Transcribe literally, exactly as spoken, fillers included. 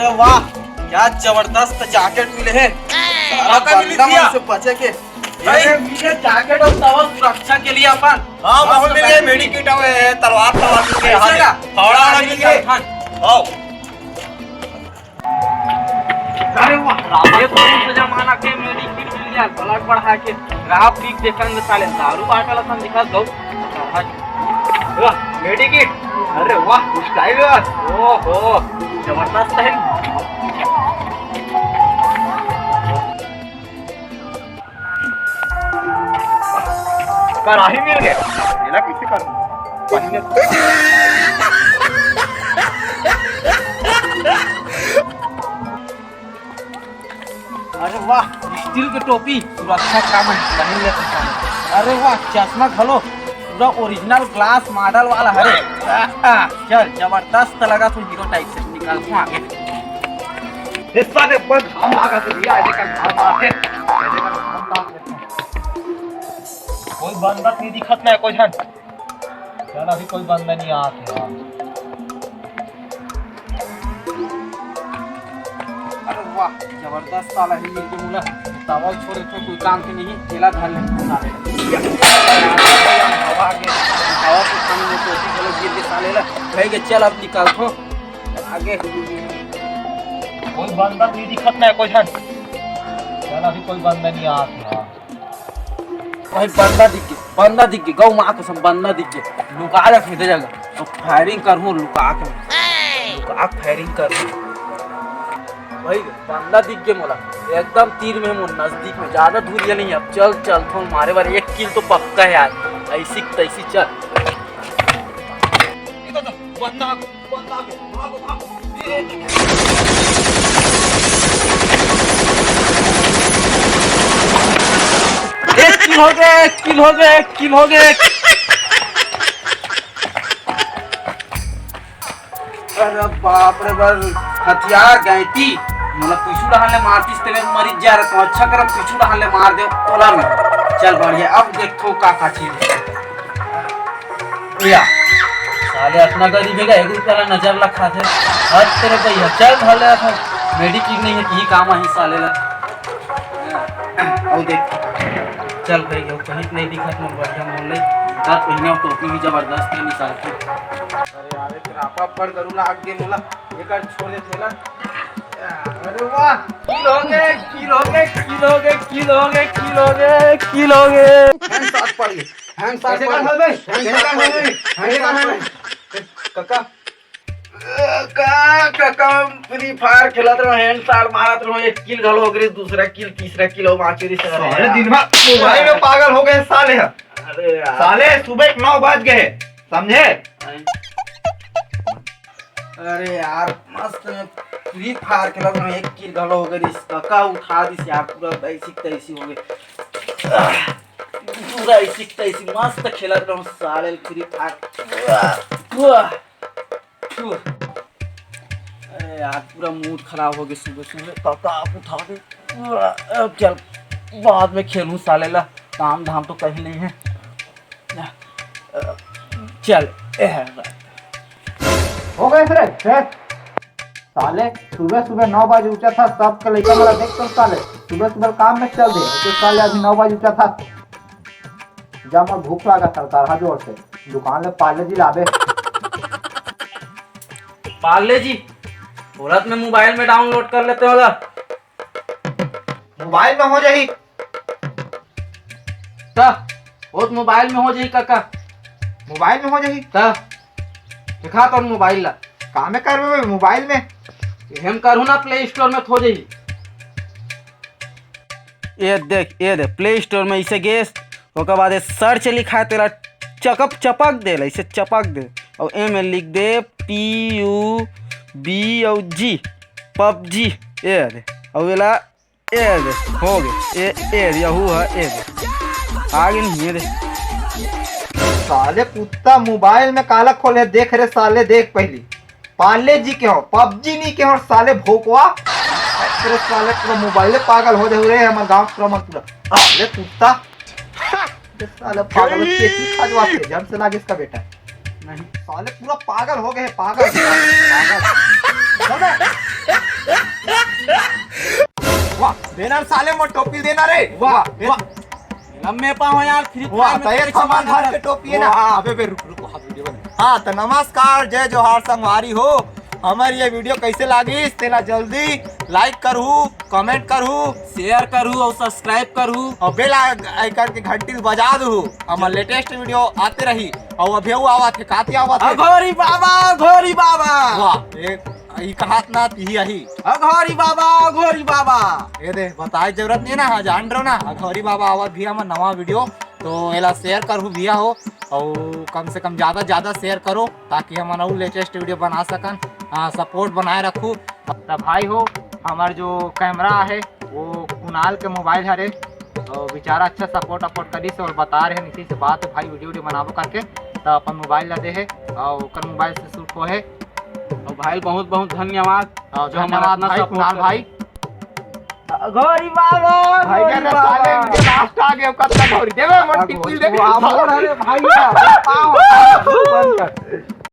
अरे वाह, क्या जबरदस्त जैकेट मिले हे। सारा बंदा मन से बचे के। भाई, ये मिले जैकेट अउ तवा सुरक्षा के लिए अपन। हाँ, बहुत मिल गए, मेडिकिट हवे, तलवार, तलवार मिल गए, हाँ, फावड़ा, वाड़ा मिल गए। हाँ। अरे वाह, राजेश, पुलिस जमाना के मेडिकिट मिल गया, ब्लड बढ़ा के। रात पी के देखन साले, दारू बाटल असन दिखत गौ। वाह, मेडिकिट। अरे वाह, स्टाइल। ओहो, जबरदस्त है। कराही मिल गया। ये ना किसी का पहले। अरे वाह, स्टील के टोपी, सुरक्षा काम है, पहन ले सकता है। अरे वाह, चश्मा घलो पूरा ओरिजिनल ग्लास मॉडल वाला हरे। आहा, चल, जबरदस्त लगा तू हीरो टाइप से, निकाल तू आगे। हिस्सा दे, बस घाम लगा तो दिया, ऐसे का घाम मार के, ऐसे का घाम मार के। कोई बंदा नहीं दिखत ना, कोई झन। चल, अभी कोई बंदा नहीं आत हे यार। अरे वाह, जबरदस्त साला ही मिल के मोला। तवा छोड़ के कोई काम के नहीं, ठेला धर ले साले। हवा के, हवा के खाने में टोपी घलो गिर के साले ला। भाई के चल अब निकाल थो आगे। कोई बंदा नहीं दिखत ना, कोई झन। चल, अभी कोई बंदा नहीं आत हे यार। भाई बंदा दिख गे, बंदा दिख गे, गौ माँ कसम बंदा दिख गे। लुका जा सीधे जगह, तो फायरिंग करहूँ लुका के, लुका के फायरिंग करहूँ। भाई बंदा दिख गे मोला, एकदम तीर में मोर नजदीक में, ज्यादा दूर ये नहीं। अब चल चल थो मारे बार, एक किल तो पक्का है आज, ऐसी तैसी चल। बंदा एक किल हो गए, एक किल हो गए, एक किल हो गए। अरे बाप रे, बर हथियार गैती, मोला पीछू डहान ले मारतीस तेरे मरी जा रहा। तो अच्छा कर पीछू डहान ले मार दे ओला में। चल बढ़िया, अब देखो का का चीज है। या, साले अतना गरीब हे का, एक रुपया ला नजर ला खाथे। हद तेरे भैया, चल भले अथा मेडिकिट नहीं है, की काम आही साले ला। अउ देख, चल भाई, अउ कहीं नहीं दिखत मोर बढ़िया मोर ले। का पहिने टोपी भी जबरदस्त है, निकाल के। अरे यार, एक रापा पड़ गरू ला आगे मोला, एक छोड़ दे थेला। अरे वाह, किल हो गए, किल हो गए, किल हो गए, किल हो गए, किल हो गए, किल हो गए। हैंड साथ पड़ गए। हैंड साथ कैसे पड़ काट हल बे? गए। हैंड कैसे साथ काट पड़ हल गए। बे? हैंड साथ पड़ गए। काका, का, काका, फ्री फायर खेलत रहो, हैंड सार मारत रहो, एक किल घलो हो गई, दूसरा किल, तीसरा किल हो, बाकी रही सारे साले यार। दिन भर मोबाइल में पागल हो गए साले ह। अरे यार। साले सुबह के नौ बज गए, समझे? अरे यार, मस्त में फ्री फायर खेलत रहो, एक किल घलो हो गई, काका उठा दिस यार, पूरा ऐसी तैसी हो गई। पूरा ऐसी तैसी मस्त खेलत रहो साले फ्री फायर। वाह, वाह, वाह। अरे यार, पूरा मूड खराब हो गया सुबह सुबह। काका आप उठा दे। वाह, अब चल, बाद में खेलूं साले ला, काम धाम तो कहीं नहीं है। चल, ए, हो गए रे, ए? साले, सुबह सुबह नौ बजे उठा था, सबके लइका वाला देख तो साले, सुबह सुबह काम में चल दे, तो साले अभी नौ बजे उठा था। जा, मोर भूख लागा था, तारा जोर से, दुकान ले पार्ले जी लाबे। पार्ले जी, बोलत में मोबाइल में डाउनलोड कर लेते होला। मोबाइल में हो जाही। त, वो तो मोबाइल में हो जाही काका। मोबाइल में हो जाही? त, दिखा तो मोबाइल ला। का में करबे मोबाइल में? हम करू ना, प्ले स्टोर में हो जाही। ये देख, ये दे, प्ले स्टोर में इसे गेस, ओकर बाद ये सर्च लिखा है, तेरा चकप चपक दे, ऐसे चपक दे, और ए में लिख दे पी यू बी और जी, पबजी। ये दे, और एला ए दे, हो गए। ए, ए दे, यहू है, ए दे। आगे नहीं, ये दे। साले कुत्ता मोबाइल में काला खोले, देख रे साले, देख पहली। पार्ले जी के हो, पबजी नहीं के हो, साले भोकवा। अरे साले पूरा मोबाइल पागल हो जाऊ रे, हमारे गांव पूरा मत पूरा। साले कुत्ता। ये साला पागल है, पेटी खा जावा के, जम से लागे इसका बेटा। नहीं, साले पूरा पागल हो गए, पागल, पागल। चल बे। वाह, देना साले, मोर टोपी देना रे। वाह, वाह। लम्बे पाँव यार, फ्री वाह, फायर में तो एक तेरे सामान सामान भर के टोपी है ना। वाह। अबे बे, रुक, रुक, हाथ वीडियो बना। हाँ, तो नमस्कार, जय जोहार संगवारी हो। हमर ये वीडियो कैसे लागिस, तेला जल्दी लाइक करहू, कमेंट करहू, शेयर करहू और सब्सक्राइब करहू। और बेल आइकन के घंटी ल बजा दू, हमर लेटेस्ट वीडियो आते रही। और अभी वो आवत है, काती आवत है। अघोरी बाबा, अघोरी बाबा। वाह, ये, ई कहात ना, यही, यही। अघोरी बाबा, अघोरी बाबा। ये दे, बताए जरूरत नहीं ना, हाँ, जान रहो ना, अघोरी बाबा आवत भी हमर नवा वीडियो। तो एला शेयर करहू भैया हो, और कम से कम ज्यादा ज्यादा शेयर करो, ताकि हमन अउ लेटेस्ट वीडियो बना सकन। हाँ, सपोर्ट बनाए रखू। तब भाई हो, हमार जो कैमरा है, वो कुणाल के मोबाइल हरे, तो बेचारा अच्छा सपोर्ट अपोर्ट करिस और बता रहे हैं, इसी से बात है भाई, वीडियो वीडियो बनाबो करके, तो अपन मोबाइल ला दे है और ओकर मोबाइल से शूट हो है। और भाई, बहुत बहुत धन्यवाद, और जो हमारा धन्यवाद इतना भाई, सपोर्ट कुणाल करते भाई। हैं। अघोरी बाबा, भाई, अघोरी अरे बाबा। साले, इनके लास्ट आ गए, कब तक अघोरी? दे बे, मोर अघोरी टिपिल दे। बाबा, अरे भाई, यार, पाँव, बंद कर।